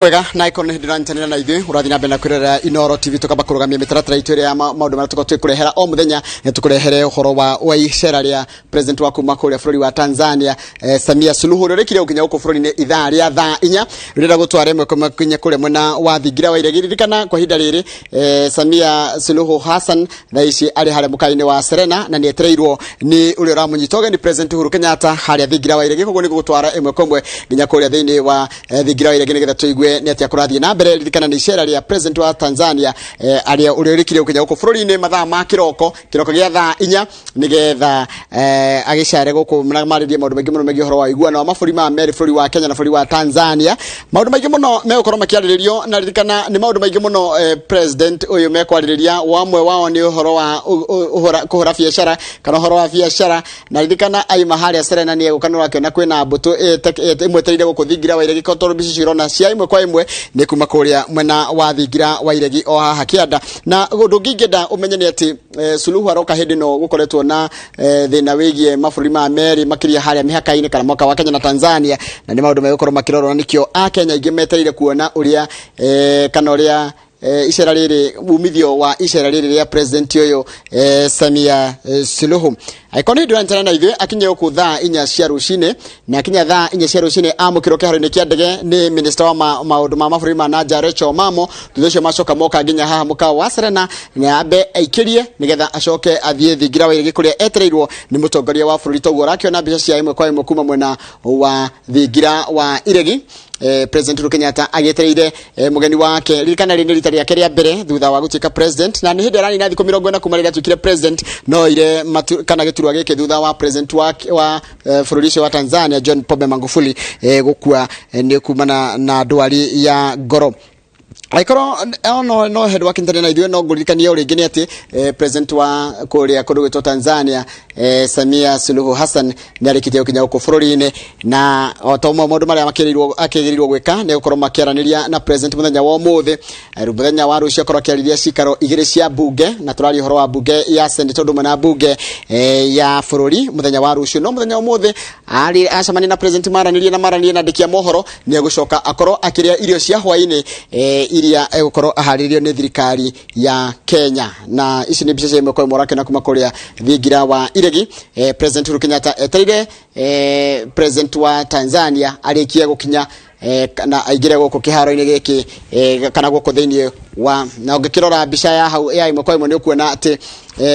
Wega na ikorwo nĩ hĩndĩ ũranyitanĩra na ithuĩ ũrathiĩ na mbere na kwĩrorera Inooro TV. Tũkamba kũrũgamia mĩtaratara itũ ĩrĩa ya maũndũ marĩa tũkoragwo tũgĩkũrehera o mũthenya, nĩ tũkũrehere ũhoro wa icera rĩa president wa kuma kũrĩa bũrũri wa Tanzania, Samia Suluhu, ũrĩa ũrĩkire gũkinya gũkũ bũrũri-inĩ ithaa rĩa thaa 4. Rĩrĩa gũtwara ĩmwe kwa ĩmwe kinya kũrĩa mwena wa thingira wa iregi. Ririkana kwa ihinda rĩrĩ, Samia Suluhu Hassan thaa ici arĩ harĩa mũkawa-inĩ wa Serena, na nĩ etereirwo nĩ ũrĩa ũramũnyita ũgeni, President Uhuru Kenyatta, harĩa thingira wa iregi. Koguo nĩ gũgũtwara ĩmwe kwa ĩmwe nginya kũrĩa thĩinĩ wa thingira wa iregi nĩgetha tũigue nĩ atĩa kũrathiĩ na mbere. Ririkana nĩ icera rĩa President wa Tanzania, arĩa ũrĩa ũrĩkire gũkinya gũkũ bũrũri-inĩ mathaa ma kĩroko kĩroko gĩa thaa 4, nĩgetha agĩcere gũkũ na marĩrie maũndũ maingĩ mũno megiĩ ũhoro wa ũiguano wa mabũrũri ma merĩ, bũrũri wa Kenya na bũrũri wa Tanzania. Maũndũ maingĩ mũno megũkorwo makĩarĩrĩrio, na ririkana nĩ maũndũ maingĩ mũno president ũyũ mekwarĩrĩria. Wamwe wao nĩ ũhoro wa kũhũra biacara kana ũhoro wa biacara. Na ririkana aima harĩa Serena nĩ egũka, nĩ ũrakĩona kwĩna mbũtũ ĩmwetereire gũkũ thingira wa iregi, tondũ mbica icio ũrona cia ĩmwe kwa ĩmwe nĩ kuma kũrĩa mwena wa thingira wa iregi o haha kĩanda. Na ũndũ ũngĩ ingĩenda ũmenye nĩ atĩ Suluhu aroka hĩndĩ ĩno gũkoretwo na thĩna wĩgiĩ mabũrũri ma merĩ, makĩria harĩa mĩhaka-inĩ kana mwaka wa Kenya na Tanzania, na nĩ maũndũ megũkorwo makĩrorwo, na nĩkĩo akenya aingĩ metereire kuona ũrĩa kana ũrĩa icera rĩrĩ, umithio wa icera rĩrĩ rĩa president ũyũ, Samia Suluhu. Angĩkorwo nĩ hĩndĩ ũranyitanĩra na ithuĩ, akinye gũkũ thaa 4 cia rũcinĩ, na akinya thaa 4 cia rũcinĩ amũkĩrwo kĩharo-inĩ kĩa ndege nĩ minister wa maũndũ ma mabũrũri ma na nja, Rachel Omamo. Thutha ũcio macoka moka nginya haha mũkawa wa Serena na ambe aikĩrie nĩgetha acoke athiĩ thingira wa iregi kũrĩa etereirwo nĩ mũtongoria wa bũrũri. Toguo ũrakĩona mbica cia ĩmwe kwa ĩmwe kuma mwena wa thingira wa iregi, President Uhuru Kenyatta agĩetereire mũgeni wake. Ririkana rĩ nĩ rita rĩake rĩa mbere thutha wa gũtuĩka president, na nĩ hĩndĩ aranina thikũ 40 kuma rĩrĩa atuĩkire president. No ire matu, kana gĩturwa gĩkĩ thutha wa president wa bũrũri ũcio wa Tanzania, John Pombe Magufuli, gũkua nĩ kumana na ndwari ya ngoro. Angĩkorwo no hĩndĩ wakinyitanĩra na ithuĩ, no ngũririkanie o rĩngĩ nĩ atĩ president wa kũrĩa kũndũ gwĩtwo Tanzania, Samia Suluhu Hassan, nĩ arĩkĩtie gũkinya gũkũ bũrũri-inĩ, na o ta ũmwe maũndũ marĩa akĩrĩirwo gwĩka nĩ gũkorwo makĩaranĩria na president mũthenya wa ũmũthĩ. Mũthenya wa rũciũ akorwo akĩarĩria cikaro igĩrĩ cia mbunge, na tũraria ũhoro wa mbunge ya Senate ũndũ ũmwe na mbunge ya bũrũri mũthenya wa rũciũ. No mũthenya wa ũmũthĩ arĩ acemania na president, maranĩrie na maranĩrie na andĩki a mohoro, nĩ egũcoka akorwo akĩrĩa irio cia hwaĩ-inĩ iria egũkorwo aharĩrĩrio nĩ thirikari ya Kenya. Na ici nĩ mbica cia ĩmwe kwa ĩmwe ũrakĩona kuma kũrĩa thingira wa iregi, President Uhuru Kenyatta etereire president wa Tanzania arĩkie gũkinya na aingĩre gũkũ kĩharo-inĩ gĩkĩ kana gũkũ thĩinĩ wa. Na ũngĩkĩrora mbica ya hau ya ĩmwe kwa ĩmwe nĩ ũkuona atĩ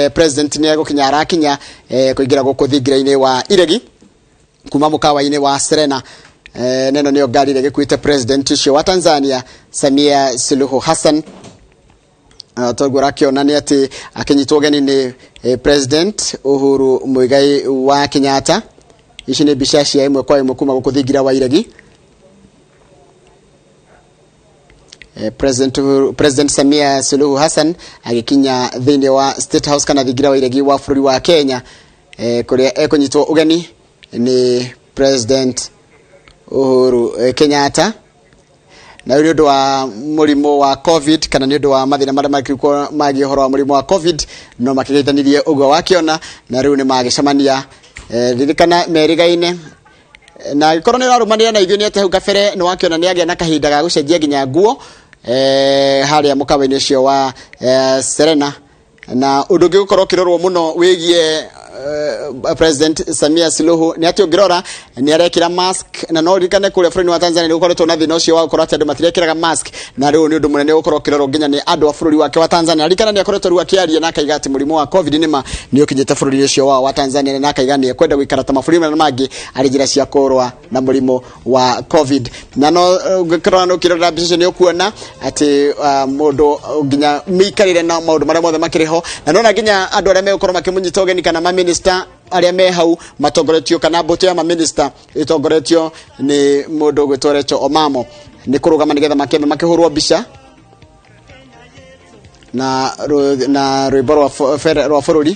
president nĩ egũkinya arakinya kũingĩra gũkũ thingira-inĩ wa iregi kuma mũkawa-inĩ wa Serena. Neno nĩyo ngari ĩrĩa ĩgĩkuĩte president ũcio wa Tanzania, Samia Suluhu Hassan. Toguo ũrakĩona nĩ atĩ akĩnyitwo ũgeni nĩ President Uhuru Muigai wa Kenyatta. Ici nĩ mbica cia ĩmwe kwa ĩmwe kuma gũkũ thingira wa iregi. President Samia Suluhu Hassan agĩkinya thĩinĩ wa State House kana thingira wa iregi wa bũrũri wa Kenya, kũrĩa ekũnyitwo ũgeni nĩ President Uhuru Kenyatta. Na rĩu nĩ ũndũ wa mũrimũ wa COVID kana nĩ ũndũ wa mathĩna marĩa makĩrĩ magiĩ ũhoro wa mũrimũ wa COVID, no makĩgeithanirie ũguo wakĩona, na rĩu nĩ magĩcemania. Ririkana merĩgaine, na angĩkorwo nĩ ũrarũmanĩra na ithuĩ nĩ atĩ hau kabere nĩ wakĩona nĩ agĩa na kahinda ga gũcenjia nginya nguo harĩa mũkawa-inĩ ũcio wa Serena. Na ũndũ ũngĩ gũkorwo ũkĩrorwo mũno wĩgiĩ President Samia Suluhu nĩ atĩ ũngĩrora nĩ arekĩra mask, na no ririkane kũrĩa bũrũri wa Tanzania nĩ gũkoretwo na thĩna ũcio wa gũkorwo atĩ andũ matirekĩraga mask, na rĩu nĩ ũndũ mũnene gũkorwo ũkĩrorwo nginya nĩ andũ a bũrũri wake wa Tanzania. Ririkana nĩ akoretwo rĩu akĩaria na akaiga atĩ mũrimũ wa COVID nĩma nĩ ũkinyĩte bũrũri ũcio wao wa Tanzania, na akaiga nĩ ekwenda gũikara ta mabũrũri marĩa mangĩ arĩ njĩra cia kũrũa na mũrimũ wa COVID. Na no ũngĩkorwo nĩ ũkĩrora mbica icio nĩ ũkuona atĩ mũndũ nginya mĩikarĩre na maũndũ marĩa mothe makĩrĩ ho, na nona nginya andũ arĩa megũkorwo makĩmũnyita ũgeni kana maminista arĩa me hau matongoretio kana mbũtũ ya maminista ĩtongoretio nĩ mũndũ ũgwĩtwo Rachel Omamo nĩ kũrũgama nĩgetha makĩambe makĩhũrwo mbica na rwĩmbo rwa bũrũri.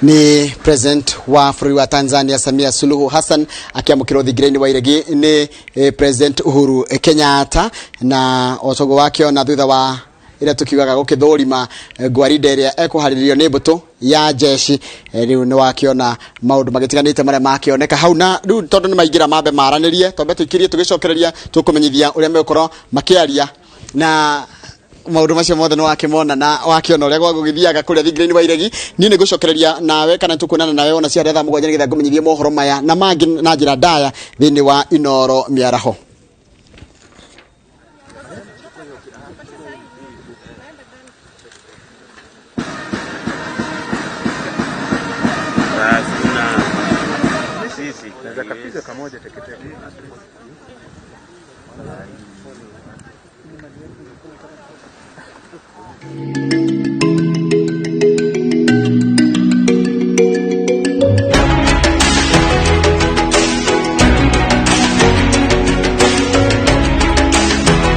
Ni President wa bũrũri wa Tanzania Samia Suluhu Hassan akiamũkĩrwo thingira-inĩ wa iregi nĩ President Uhuru Kenyatta, na otogo wakĩona thutha wa ĩrĩa tũkiugaga gũkĩthũrima ngwarinde ĩrĩa ĩkũharĩrĩrio nĩ mbũtũ ya jeshi. Rĩu nĩ wakĩona maũndũ magĩtiganĩte marĩa makĩoneka hau, na rĩu tondũ nĩ maingĩra mambe maranĩrie, twambe tũikirie tũgĩcokereria tũkũmenyithia ũrĩa megũkorwo makĩaria na maundu macio mothe nĩ wakĩmona na wakĩona ũrĩa gwagũgĩthiaga kũrĩa thingira-inĩ wa iregi. Niĩ nĩ ngũcokereria nawe kana tũkuonana nawe ona ciarĩa thaa 7 nĩgetha ngũmenyithie mohoro maya na mangĩ na njĩra ndaya thĩinĩ wa Inooro Mĩaraho.